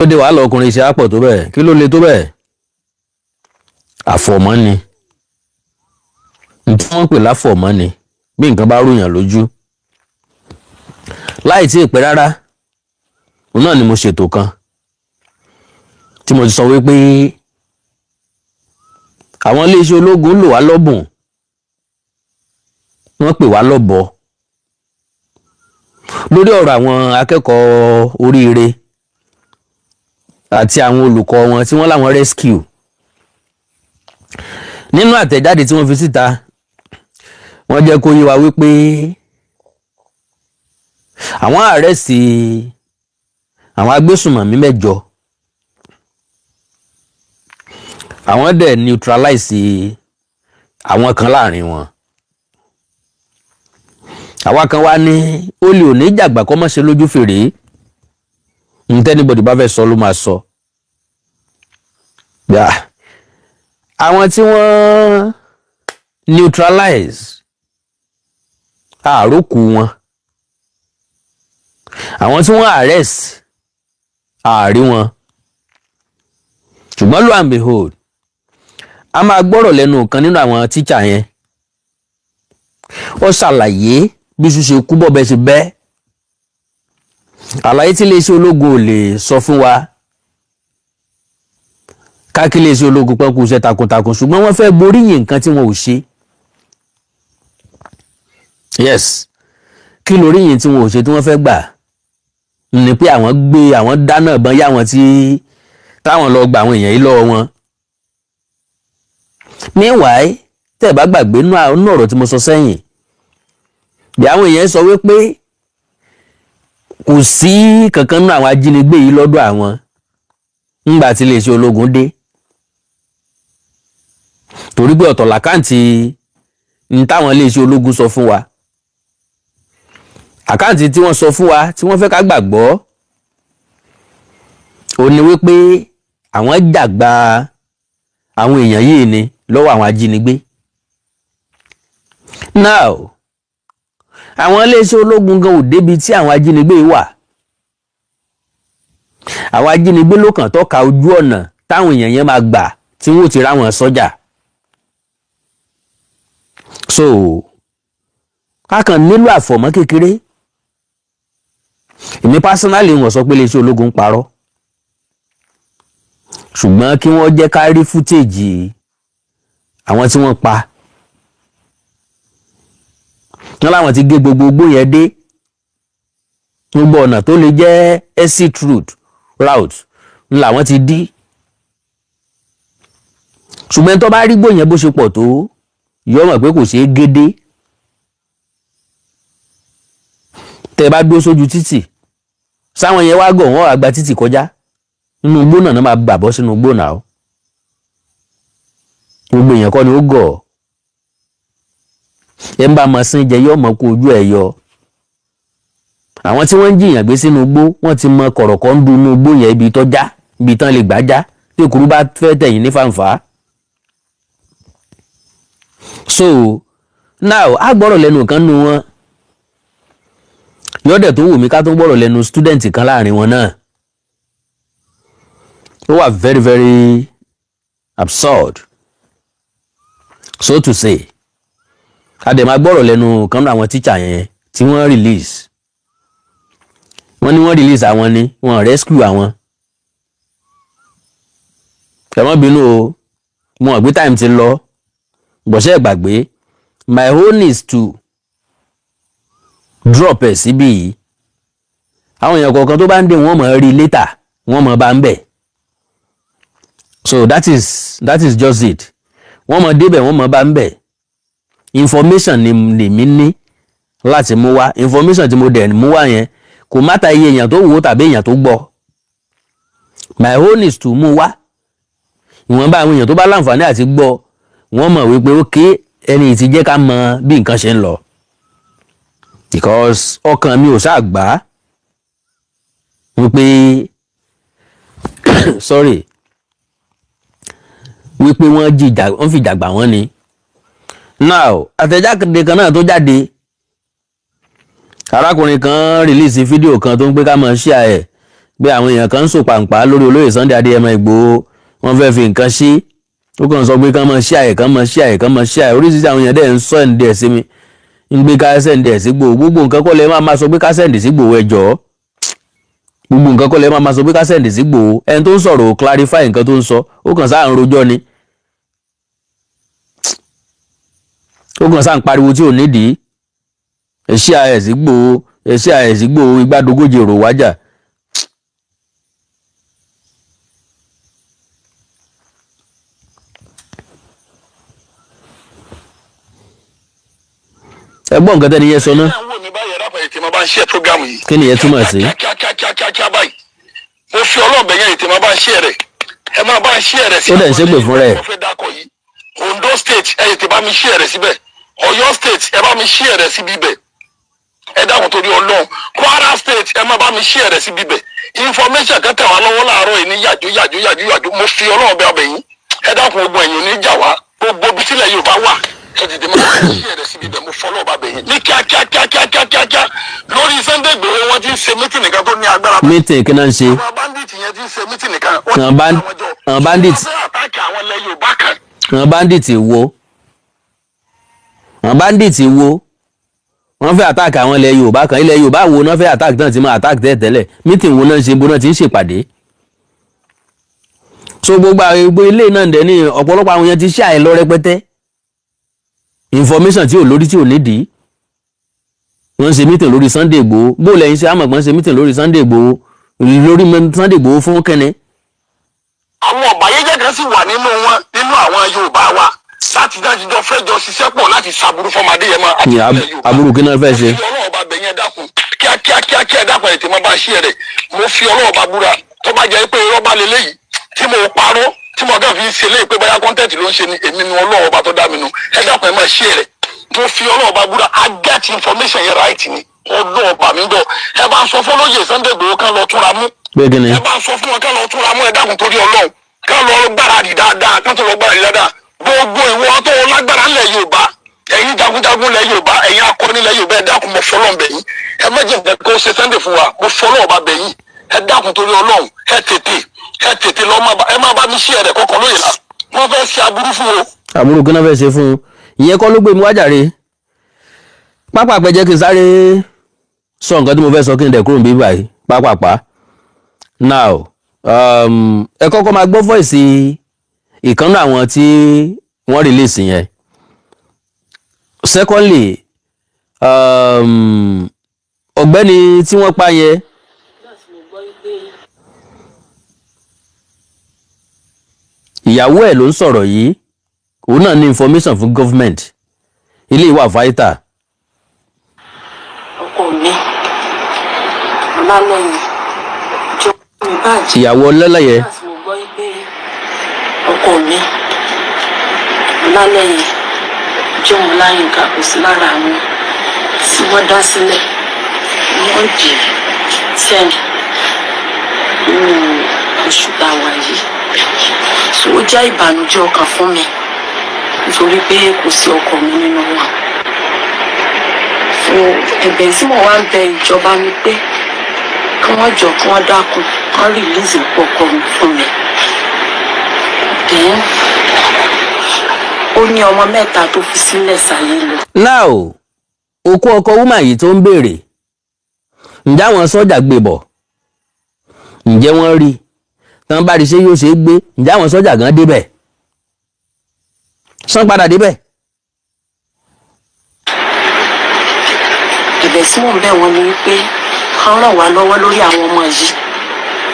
Ló dé wàhálà ọkùnrin ṣe á pọ̀ tó bẹ́ẹ̀? Kí ló le tó bẹ́ẹ̀? Àfọ̀mọ́ ni tí wọ́n ń pè láfọ̀mọ́ ni. Bí nǹkan bá rúyàn lójú láì tí ì pẹ́ rárá, òun náà ni mo ṣètò kan tí mo ti sọ wípé àwọn iléeṣẹ́ ológun lò wá lọ́bùn, wọ́n pè wá lọ́bọ lórí ọ̀rọ̀ àwọn akẹ́kọ̀ọ́ oríire àti àwọn olùkọ́ wọn tí wọ́n láwọn rescue. Nínú àtẹ̀jáde tí wọ́n fi síta, wọ́n jẹ́ kó yé wa wípé àwọn arrest àwọn agbésùnmọ̀mí mẹ́jọ, àwọn dẹ̀ neutralize àwọn kan láàrin wọn. Àwa kan wá ní ó lè òní jàgbá kọ́ mọ́ ṣe lójú fèrè. Ntí anybody bá fẹ́ sọ ló máa sọ. Gbà àwọn tí wọ́n neutralize àrókù wọn, àwọn tí wọ́n arrest àárí wọn, ṣùgbọ́n lo and behold, a máa gbọ́rọ̀ lẹ́nu kan nínú àwọn tíṣà yẹn. Ó ṣàlàyé bí iṣu ṣe kú bọ́bẹ ṣe bẹ́, àlàyé tí iléeṣẹ́ ológun ò lè sọ fún wa. Káàkiri iléeṣẹ́ ológun pọ́n kú iṣẹ́ takuntakun, ṣùgbọ́n wọ́n fẹ́ gboríyìn nǹkan tí wọn ò ṣe. Yes, kí lóríyìn tí wọn ò ṣe tí wọ́n fẹ́ gbà ní pé àwọn gbé àwọn dáná ìbọn yá wọn tí táwọn lọ gba àwọn èèyàn yìí lọ́wọ́ wọn. Meanwhile, tẹ́ ẹ bá gbàgbé nínú ọ̀rọ̀ tí mo sọ sẹ́yìn, bí àwọn èèyàn sọ wípé kò sí kankan nínú àwọn ajínigbé yìí lọ́dọ̀ àwọn ńgbà tí iléeṣẹ́ ológun dé, torí pé ọ̀tọ̀ l'account ní táwọn iléeṣẹ́ ológun sọ fún wa, account tí wọ́n sọ fún wa tí wọ́n fẹ́ ká gbàgbọ́ ó ní wípé àwọn jàgbá àwọn èèyàn yìí ni lọ́wọ́ àwọn ajínigbé. Now, àwọn iléeṣẹ́ ológun gan ò débi tí àwọn ajínigbé yìí wà. Àwọn ajínigbé ló kàn tọ́ka ojú ọ̀nà táwọn èèyàn yẹn máa gbà tí wọ́n ti ráwọn sọ́jà. So a kàn nílò àfọ̀mọ́ kékeré. Èmi personally, wọ́n sọ pé iléeṣẹ́ ológun ń parọ́, ṣùgbọ́n kí wọ́n jẹ́ ká rí footage àwọn tí wọ́n pa. Wọ́n láwọn ti gé gbogbo igbó yẹn dé, gbogbo ọ̀nà tó lè jẹ́ exit route ń làwọn ti dí, ṣùgbọ́n tó bá rí gbó yẹn bó ṣe pọ̀ tó, yọ mọ̀ pé kò ṣeé gédé. Tẹ́ bá dúró sójú títì, sáwọn yẹn wá gọ̀, wọ́n wá gba títì kọjá nínú igbó náà, náà máa gbà bọ́ sínú igbó náà. Gbogbo èèyàn kọ́ ni ó gọ̀. Ẹ ń bá mọ sín jẹ yọ mọ kó ojú ẹ yọ. Àwọn tí wọ́n ń jìyàn gbé sínú igbó, wọ́n ti mọ kọ̀rọ̀kọ́ ń dun inú igbó yẹn, ibi tó já, ibi tán lè gbà já tí èkuru bá fẹ́ tẹ̀yìn ní fàǹfà. So now, a gbọ́rọ̀ lẹ́nu kan nu wọn yọ́dẹ̀ tó wù mí ká tó gbọ́rọ̀ lẹ́nu student kan láàrin wọn náà. Ó wà very very absurd, so to say. A dẹ̀ máa gbọ́rọ̀ lẹ́nu kan náà àwọn teacher yẹn tí wọ́n release. Wọ́n ní wọ́n release àwọn ni wọ́n rescue àwọn. Ẹ má bínú o, mo mọ̀ pé time ti lọ gbọ̀ṣẹ́ gbàgbé. My own is to drop ẹ̀ síbí yìí. Àwọn èèyàn kọ̀ọ̀kan tó bá ń dé, wọ́n mọ̀ rí later, wọ́n mọ̀ bá ń bẹ̀. So that is just it. Wọ́n mọ̀ débẹ̀, wọ́n mọ̀ bá ń bẹ̀. Information ni lèmi ní láti mú wá. Information tí mo dẹ̀ mú wá yẹn, kò má ta iye èèyàn tó wò ó tàbí èèyàn tó gbọ́. My own is to mú wá. Ìwọ̀nba àwọn èèyàn tó bá láǹfààní àti gbọ́, wọ́n mọ̀ wípé ok, ẹni tí jẹ́ ká mọ bí nǹkan ṣe ń lọ, because ọkàn mi ò ṣáà gbà á wípé, sorry, wípé wọ́n jìjà, wọ́n fìjà gbà wọ́n ni. Now, àtẹ̀jáde kan náà tó jáde, arákùnrin kan release fídíò kan tó ń pé ká máa share ẹ̀. Bí àwọn èèyàn kan ń sò pàǹpá lórí olóyè Sunday Adéyẹmọ Ìgbòho, wọ́n fẹ́ fi nǹkan sí. Ó kàn sọ pé kán máa ṣí àyè, kán máa ṣí àyè, kán máa ṣí àyè. Oríṣiríṣi àwọn èèyàn dẹ̀ ń send ẹ̀ sí mi, ń gbé ká send ẹ̀ sí Ìgbòho. Gbogbo nǹkan kọ́ lẹ máa máa sọ pé ká send sí Ìgbòho. Ẹ jọ̀ọ́, gbogbo nǹkan kọ́ lẹ máa máa sọ pé ká send sí Ìgbòho. Ẹni tó ń sọ̀rọ̀ ò clarify nǹkan tó ń sọ, ó kàn sáà ń rojọ́ ni, ó kàn sáà ń pariwo tí ò nídìí. Ẹ ṣí àyè sí Ìgbòho, ẹ ṣí àyè sí Ìgbòho, igbádogójì èrò wájà. Ẹ gbọ́ nǹkan tẹ́ni yẹn sọ náà. Ẹ ń wò mí báyìí, ẹ dákun, ètè máa bá ń ṣe program yìí. Kí ni ìyẹn túmọ̀ sí? Kíákíákíákíá báyìí, mo fi ọlọ́ọ̀bẹ yẹn, ètè máa bá ń ṣe rẹ̀, ẹ máa bá ń ṣe rẹ̀ sí. Ó dẹ̀ ń ṣépè fún rẹ̀. Mo fẹ́ dákọ̀ yìí, Ondo State, ẹ ètè bá mi ṣe rẹ̀ síbẹ̀. Ọ̀yọ́ State, ẹ bá mi ṣe rẹ̀ síbi ibẹ̀. Ẹ dákun, torí Ọlọ́run, Kwara State, ẹ máa bá mi ṣe rẹ̀ síbi ibẹ̀. Information kan tẹ̀ wá lọ́wọ́ láàárọ̀ yìí ní yàjó yàjó yàjó yàjó. Mo fi ọlọ́ọ̀bẹ abẹ yín, ẹ dákun, ogun ẹ̀yìn ò ní jà wá. Gbogbo ibi tílẹ̀ Yorùbá wà, ẹ tètè máa bá mi ṣe rẹ̀ síbi ibẹ̀. Mo fọlọ́ọ̀bà bẹ̀ yín ní kíákíá kíákíá kíákíá. Lórí Sunday Igboho, wọ́n ti ń ṣe meeting kan tó ní agbára. Meeting kí náà ń ṣe? Àwọn bandit yẹn ti ń ṣe meeting kan. Àwọn bandit. Wọ́n fẹ́ attack àwọn ilẹ̀ Yorùbá kan. Àwọn bandit wo? Àwọn bandit wo? Wọ́n fẹ́ attack àwọn ilẹ̀ Yorùbá kan? Ilẹ̀ Yorùbá wo náà fẹ́ attack náà ti máa attack tẹ́lẹ̀ tẹ́lẹ̀? Meeting wo náà ń ṣe? Bó náà ti ń ṣèpàdé? So gbogbo àwọn gbogbo ilé náà dẹ̀ ní ọ̀pọ̀lọpọ̀ àwọn yẹn ti ṣe àìlọ rẹpẹtẹ, information tí ò lórí, tí ò nídìí. Wọ́n ń ṣe meeting lórí Sunday Igboho. Bó lẹ́yìn ṣe àmọ̀ pé wọ́n ṣe meeting lórí Sunday Igboho, lórí Sunday Igboho fún kẹ́ni? Àwọn ọ̀bàyéjẹ́ kan sì wà nínú wọn, nínú àwọn Yorùbá wa, láti dájú jọ fẹ́ jọ ṣiṣẹ́ pọ̀ láti ṣàbùrú fọmọdé yẹn mọ́ àti Ní ilẹ̀ Yorùbá. Aburú kí náà fẹ́ ṣe? Mo fi Ọlọ́run bá bẹ̀ yẹn, dákun, kíákíá kíákíá, dákun, ètè máa bá ṣí ẹ rẹ̀. Mo fi Ọlọ́run bá búra, tó bá jẹ́ pé irọ́ bá lélẹ́yìí tí mo parọ́, tí mo kàn fi ń ṣe léyìí pé bóyá content ló ń ṣe ni, èmi nu Ọlọ́run ọba tó dá mi nu. Ẹ dákun, ẹ máa ṣí ẹ rẹ̀. Mo fi Ọlọ́run bá búra, I get information yẹn right ni. Ọdún ọba mi gbọ́. Ẹ bá ń sọ fún olóyè Sunday Igboho kán lọ túnra mú. Pé kí ni? Ẹ bá ń sọ fún wọn kán lọ túnra mú. Ẹ dákun, torí Ọlọ́run, kán lọ gbáradì dáadáa, kán tó lọ gbáradì dáadáa. Gbogbo ìwọ tó lágbára ńlẹ̀ Yorùbá, ẹ̀yin jagunjagun lẹ̀ Yorùbá, ẹ̀yin akọni lẹ̀ Yorùbá, ẹ dákun, mo fọlọ́n bẹ̀ yín, ẹ má jẹ́ nǹkan kó ṣe Sunday fún wa. Mo fọlọ́n ọba bẹ̀ yín, ẹ dákun, torí Ọlọ́run, ẹ tètè, ẹ tètè lọ má bá ẹ má bá mi ṣí ẹ̀rẹ̀ kọkàn lóye la. Wọ́n fẹ́ ṣe aburú fún o. Àbúrò kí náà fẹ́ ṣe fún un? Ìyẹn kọ́ ló gbé mi wájàre. Pápá pẹ́, jẹ́ kí n sáré sọ nǹkan tí mo fẹ́ sọ, kí n dẹ̀ kúrò níbí báyìí pápápá. Now, ẹ kọ́kọ́ máa gbọ́ voice ìkànnì àwọn tí wọ́n release yẹn. Secondly, ọ̀gbẹ́ni tí wọ́n pa yẹn, Nígbà tí mo gbọ́ wípé ìyàwó ẹ̀ ló ń sọ̀rọ̀ yìí. Òun náà ní information fún government. Ilé ìwà vital. Ọkọ mi Ọlálẹyìn jọ mi bàjẹ́. Ìyàwó ọlọ́lẹ́yẹ. Nígbà tí mo gbọ́ wípé ọkọ mi Ọlálẹyìn John Ọláyínká kò sí lára àwọn tí wọ́n dá sílẹ̀ ní ọ̀dì 10 nínú oṣù tá a wà yìí, so ó jẹ́ ìbànújẹ́ ọkàn fún mi nítorí pé kò sí ọkọ mi nínú wọn. So ẹ̀bẹ̀ tí mo wá ń bẹ ìjọba ni pé kí wọ́n jọ, kí wọ́n dákun, kí wọ́n release ọkọ mi fún mi. Then ó ní ọmọ mẹ́ta tó fi sílẹ̀ sáyé lọ. Now, òkú ọkọ woman yìí tó ń béèrè, ǹjẹ́ àwọn sọ́jà gbé bọ̀? Ǹjẹ́ wọ́n rí tán bá rí? Ṣé yóò ṣe é gbé? Ǹjẹ́ àwọn sọ́jà gan débẹ̀ sán padà débẹ̀? Ẹ̀bẹ̀ tí mò ń bẹ̀ wọ́n ni wípé kán ràn wá lọ́wọ́ lórí àwọn ọmọ yìí,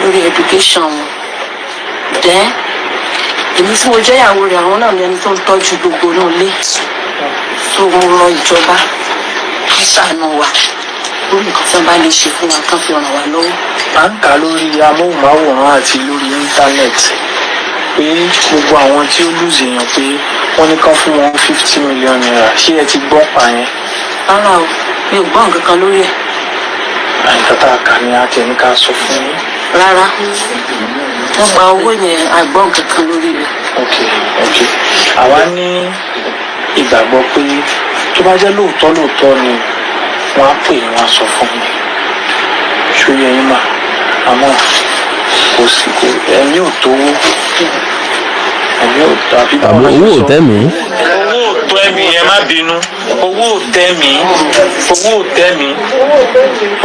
lórí education wọn. Then èmi tí mo jẹ́ ìyàwó rẹ̀, àwọn náà ní ẹni tó ń tọ́jú gbogbo inú ilé. Tó mo rọ ìjọba kí ṣàánú wa lórí nǹkan tí wọ́n bá lè ṣe fún wa, kán fi ràn wá lọ́wọ́. À ń kà lórí amóhùnmáwòrán àti lórí íńtánẹ́ẹ̀tì pé gbogbo àwọn tí ó lose èèyàn, pé wọ́n ní kán fún wọn ₦50 million. Ṣé ẹ ti gbọ́ pa yẹn? Rárá o, mi ò gbọ́ nǹkan kan lórí ẹ̀. Nǹkan tá a kà ní àti ẹni ká sọ fún yín. Rárá, wọ́n gba owó yẹn, àgbọ́ nǹkan kan lórí rẹ̀. Ok, àwa ní ìgbàgbọ́ pé tó bá jẹ́ lóòótọ́ lóòótọ́ ni, wọ́n á pè yín, wọ́n á sọ fún mi. Ṣó yẹ yín mà? Àmọ́ kò sí, kò ẹ̀mí ò tówó, ẹ̀mí ò tó àbí báwo Àbò la ṣe owó ò sọ? tẹ́ mi. Owó ò tó ẹ̀mí, ẹ má bínú, owó ò tẹ́ mi, owó ò tẹ́ mi,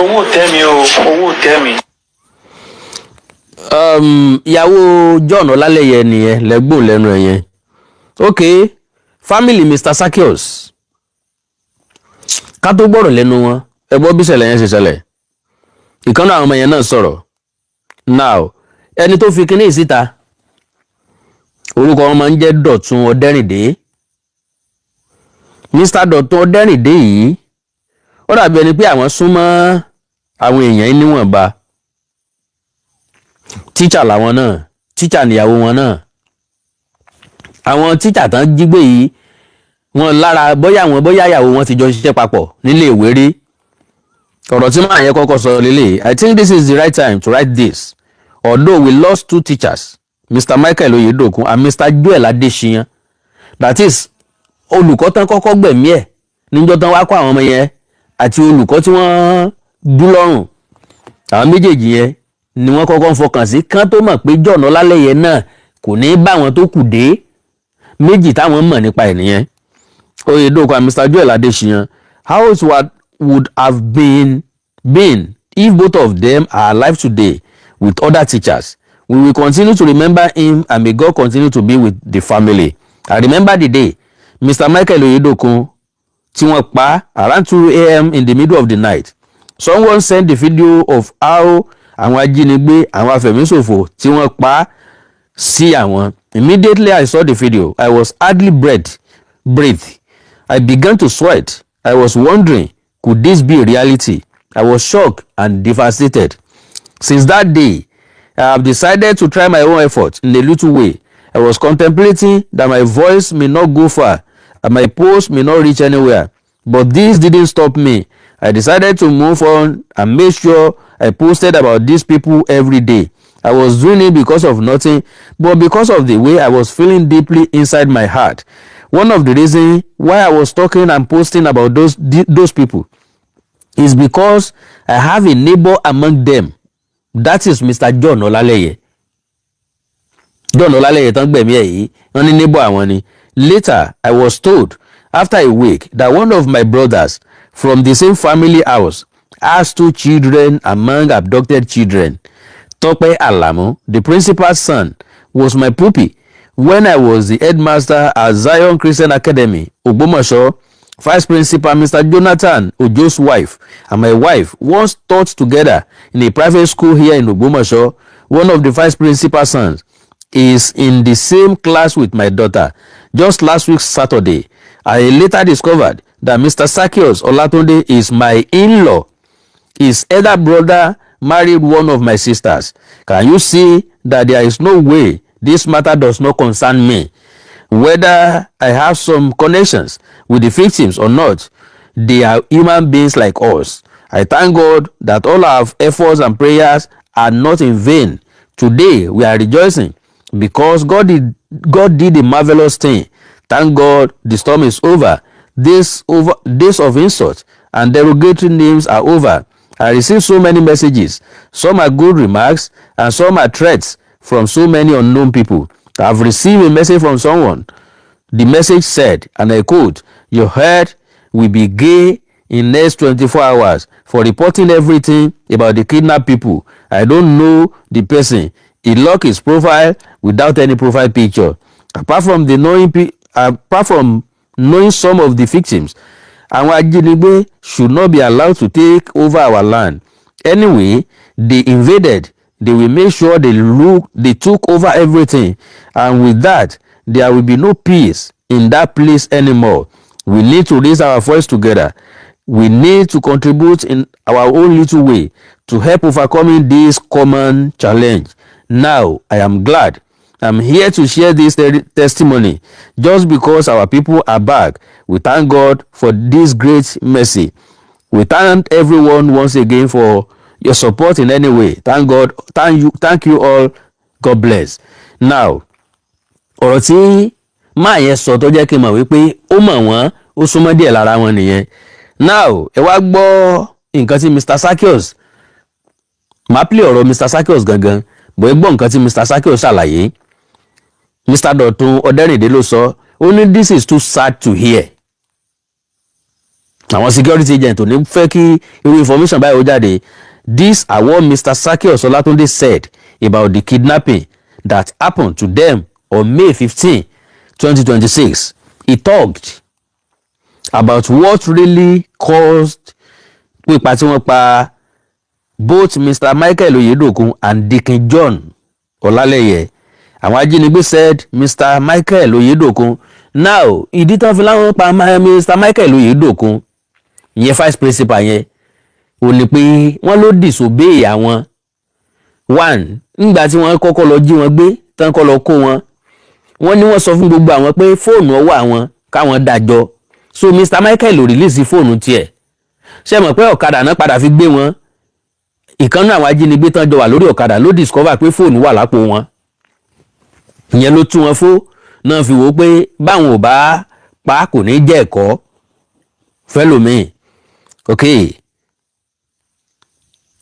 owó ò tẹ́ mi o, owó ò tẹ́ mi. Ìyàwó John Ọlálẹyẹ nìyẹn lẹ́gbọ̀n lẹ́nu ẹ̀ yẹn. Ok, family Mr Sakios, ká tó gbọ́rọ̀ lẹ́nu wọn, ẹ gbọ́ bí ìṣẹ̀lẹ̀ yẹn ṣe ṣẹlẹ̀. Ìkànnì àwọn ọmọ yẹn náà sọ̀rọ̀. Now, ẹni tó fi kinní síta, orúkọ wọn máa ń jẹ́ Dọ̀tun Ọ̀dẹ́rìndé. Mr Dọ̀tun Ọ̀dẹ́rìndé yìí, ó dàbí ẹni pé àwọn súnmọ́ àwọn èèyàn yìí níwọ̀nba. Tíṣà làwọn náà, tíṣà níyàwó wọn náà. Àwọn tíṣà tán jí gbé yìí, wọn lára bóyá àwọn bóyá ìyàwó wọn ti jọ ṣiṣẹ́ papọ̀ nílé ìwé rí. Ọ̀rọ̀ tí màá yẹn kọ́kọ́ sọ lélẹ̀: "I think this is the right time to write this. Although we lost two teachers, Mr Michael Oyedokun and Mr Joel Adesiyan." That is, olùkọ́ tán kọ́kọ́ gbẹ̀mí ẹ̀ níjọ́ tán wá kó àwọn ọmọ yẹn àti olùkọ́ tí wọ́n dú lọ́rùn, àwọn méjèèjì yẹn ni wọ́n kọ́kọ́ ń fọkàn sí kán tó mọ̀ pé John Ọlálẹ́yẹ náà kò ní í bá wọn tó kù dé. Méjì táwọn mọ̀ nípa ẹ̀ nìyẹn, Oyedokun and Mr Joel Adesiyan. "How it would have been if both of them are alive today with other teachers. We will continue to remember him and may God continue to be with the family. I remember the day Mr Michael Oyedokun tí wọ́n pa around 2 a.m. in the middle of the night. Someone sent the video of how àwọn ajínigbé, àwọn afẹ̀míṣòfò tí wọ́n pa sí àwọn. Immediately I saw the video, I was hardly breathe. I began to sweat. I was wondering, could this be reality? I was shocked and devastated. Since that day, I have decided to try my own effort in a little way. I was contemplating that my voice may not go far and my post may not reach anywhere, but this didn't stop me. I decided to move on and make sure I posted about these people every day. I was doing it because of nothing, but because of the way I was feeling deeply inside my heart. One of the reasons why I was talking and posting about those people is because I have a neighbor among them. That is Mr. John Olaleye." John Olaleye tán gbẹ̀mí ẹ̀ yìí, wọ́n ní neighbor àwọn ni. "Later, I was told after a week that one of my brothers from the same family house has two children among abducted children. Tope Alamu, the principal's son, was my pupil when I was the headmaster at Zion Christian Academy, Ogbomoso. Vice Principal Mr. Jonathan Ojo's wife and my wife once taught together in a private school here in Ogbomoso. One of the vice principal's sons is in the same class with my daughter. Just last week Saturday, I later discovered that Mr. Sakios Olatunde is my in-law. His elder brother married one of my sisters. Can you see that there is no way this matter does not concern me? Whether I have some connections with the victims or not, they are human beings like us. I thank God that all our efforts and prayers are not in vain. Today we are rejoicing because God did a marvelous thing. Thank God the storm is over. This of insult and derogatory names are over. I received so many messages. Some are good remarks and some are threats from so many unknown people. I've received a message from someone. The message said, and I quote, 'Your head will be gay in next 24 hours for reporting everything about the kidnapped people.' I don't know the person. He locked his profile without any profile picture. Apart from knowing some of the victims, àwọn ajínigbé should not be allowed to take over our land. Anyway, they invaded. They will make sure they took over everything, and with that, there will be no peace in that place anymore. We need to raise our voice together. We need to contribute in our own little way to help overcoming this common challenge. Now, I am glad I'm here to share this testimony just because our people are back. We thank God for this great mercy. We thank everyone once again for your support in any way. Thank God. Thank you. Thank you all. God bless." Now, ọ̀rọ̀ tí máa yẹn sọ tó jẹ́ kí n mọ̀ wípé ó mọ̀ wọ́n, ó súnmọ́ díẹ̀ lára wọn nìyẹn. Now, ẹ wá gbọ́ nǹkan tí Mr. Sakios Màá play ọ̀rọ̀ Mr Sakios gangan bóyá gbọ́ nǹkan tí Mr Sakios ṣàlàyé. Mr Dọ̀tun Ọ̀dẹ́rìndé ló sọ. Ó ní, "This is too sad to hear." Àwọn security agent ò ní fẹ́ kí irú information báyìí ó jáde. These are what Mr Sakios Olatunde said about the kidnapping that happened to them on May 15, 2026. He talked about what really caused pípa tí wọ́n pa both Mr Michael Oyedokun and Deacon John Ọlálẹyẹ. Àwọn ajínigbé said Mr Michael Oyedokun, now ìdí tán fi láwọn pa Mr Michael Oyedokun, ìyẹn vice principal yẹn, ò ní pé wọ́n ló disobey àwọn. One, nígbà tí wọ́n kọ́kọ́ lọ jí wọn gbé tán, kọ́ lọ kó wọn, wọ́n ní wọ́n sọ fún gbogbo àwọn pé fóònù ọwọ́ àwọn káwọn dájọ́. So Mr Michael ò release fóònù tiẹ̀. Ṣé mọ̀ pé ọ̀kadà náà padà fi gbé wọn? Ìkànnì àwọn ajínigbé tán jọ wà lórí ọ̀kadà ló discover pé fóònù wà lápò wọn. Ìyẹn ló tú wọn fó náà fi wò ó pé báwọn ò bá pa, kò ní jẹ́ ẹ̀kọ́ fẹ́lòmíì. Ok,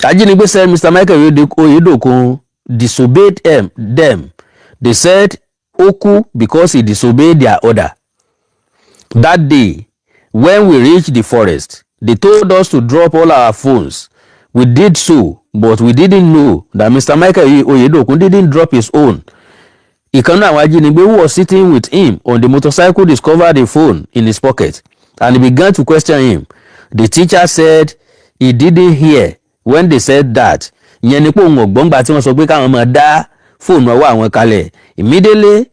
ajínigbé said Mr Michael Oyedokun disobeyed them. They said ó kú because he disobeyed their order. That day, when we reached the forest, they told us to drop all our phones. We did so, but we didn't know that Mr Michael Oyedokun didn't drop his own. Ìkànnì àwọn ajínigbé who was sitting with him on the motorcycle discovered a phone in his pocket and he began to question him. The teacher said he didn't hear when they said that. Ìyẹn ni pé òun ọ̀gbọ́ngbà tí wọ́n sọ pé káwọn máa dá fóònù ọwọ́ àwọn kalẹ̀. Immediately,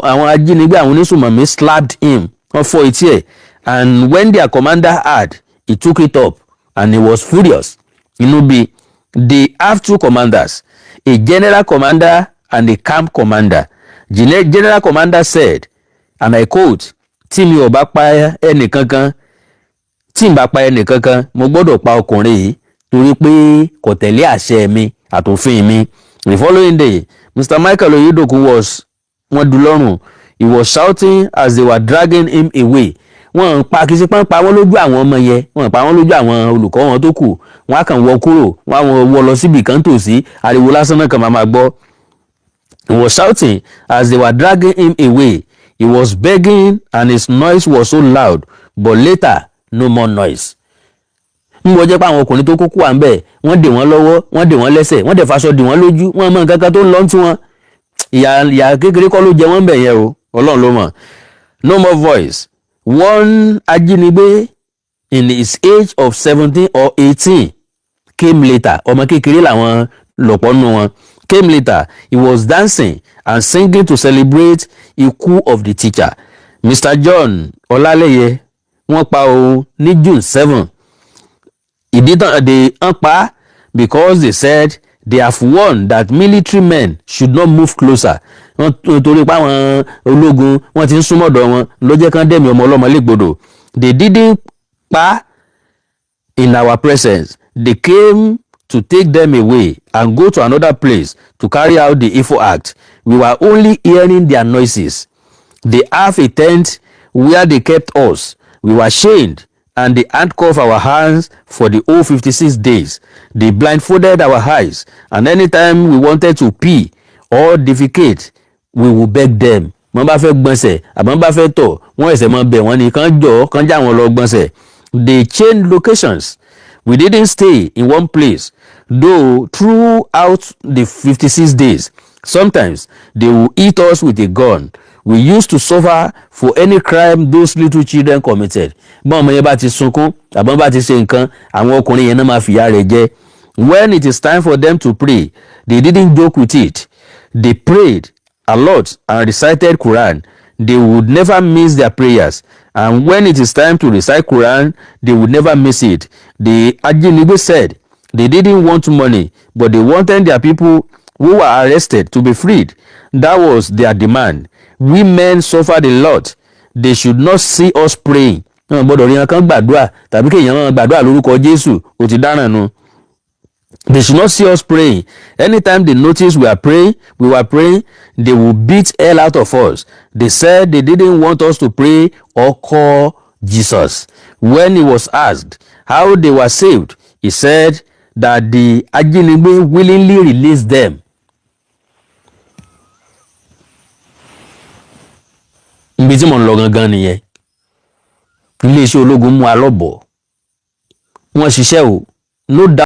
àwọn ajínigbé, àwọn onísùmọ̀mí, slapped him. Wọ́n fọ́ etí ẹ̀, and when their commander heard, he took it up and he was furious. Inú bí. They have two commanders, a general commander and a camp commander. General commander said, and I quote, "Tí mi ò bá pa ẹnìkankan, tí n bá pa ẹnìkankan, mo gbọ́dọ̀ pa ọkùnrin yìí torí pé kò tẹ̀lé àṣẹ mi àtòfin mi." The following day, Mr Michael Oyedokun was, wọ́n dú lọ́rùn. He was shouting as they were dragging him away. Wọ́n ń pa, kì í ṣe pọ́n pa wọ́n lójú àwọn ọmọ yẹn, wọ́n pa wọ́n lójú àwọn olùkọ́ wọn tó kù. Wọ́n á kàn wọ́ kúrò, wọ́n á wọ́ lọ síbì kan tòsí. Ariwo lásán náà kàn máa gbọ́. He was shouting as they were dragging him away. He was begging and his noise was so loud, but later, no more noise. Ń bọ́ jẹ́ pé àwọn ọkùnrin tó kúkú wà ń bẹ̀, wọ́n dè wọ́n lọ́wọ́, wọ́n dè wọ́n lẹ́sẹ̀, wọ́n dẹ̀ faṣọ dè wọ́n lójú. Wọ́n mọ nǹkan kan tó ń lọ tí wọ́n. Ìyà kékeré kọ́ ló jẹ wọ́n bẹ̀ yẹn o, Ọlọ́run ló mọ̀. No more voice. One ajínigbé in his age of 17 or 18 came later. Ọmọ kékeré làwọn lọ̀pọ̀ nù wọn. Came later. He was dancing and singing to celebrate ikú of the teacher. Mr John Ọlálẹyẹ, wọ́n pa òun ní June 7. Ìdí tán they ń pa, because they said they have warned that military men should not move closer. Wọ́n torí pé àwọn ológun wọ́n ti ń súnmọ́dọ̀ wọn ló jẹ́ kán dẹ̀mí ọmọ ọlọ́mọ légbodò. They didn't pa in our presence. They came to take them away and go to another place to carry out the evil act. We were only hearing their noises. They have a tent where they kept us. We were chained and they handcuffed our hands for the whole 56 days. They blindfolded our eyes, and anytime we wanted to pee or defecate, we would beg them. Wọ́n bá fẹ́ gbọ̀nsẹ̀ àbọ̀n bá fẹ́ tọ̀, wọ́n ẹ̀sẹ̀ mọ́ bẹ̀ wọ́n ní kán jọ kán já wọn lọ gbọ̀nsẹ̀. They changed locations. We didn't stay in one place though throughout the 56 days. Sometimes they will hit us with a gun. We used to suffer for any crime those little children committed. Bọ́n ọmọ yẹn bá ti sunkún àbọ̀n bá ti ṣe nǹkan, àwọn ọkùnrin yẹn náà máa fìyà rẹ̀ jẹ. When it is time for them to pray, they didn't joke with it. They prayed a lot and recited Quran. They would never miss their prayers, and when it is time to recite Quran, they would never miss it. The ajínigbé said they didn't want money, but they wanted their people who were arrested to be freed. That was their demand. Women suffered a lot. They should not see us praying. Wọn gbọ́dọ̀ rí wọn kan gbàdúrà tàbí kéèyàn máa gbàdúrà lórúkọ Jésù, ó ti dáràn nu. They should not see us praying. Anytime they notice we were praying, they will beat hell out of us. They said they didn't want us to pray or call Jesus. When he was asked how they were saved, he said that the Ajínigbé willingly released them. Ibi tí mò ń lọ gangan nìyẹn. Iléeṣẹ́ ológun mú alọ́bọ̀, wọ́n ṣiṣẹ́ o, no doubt.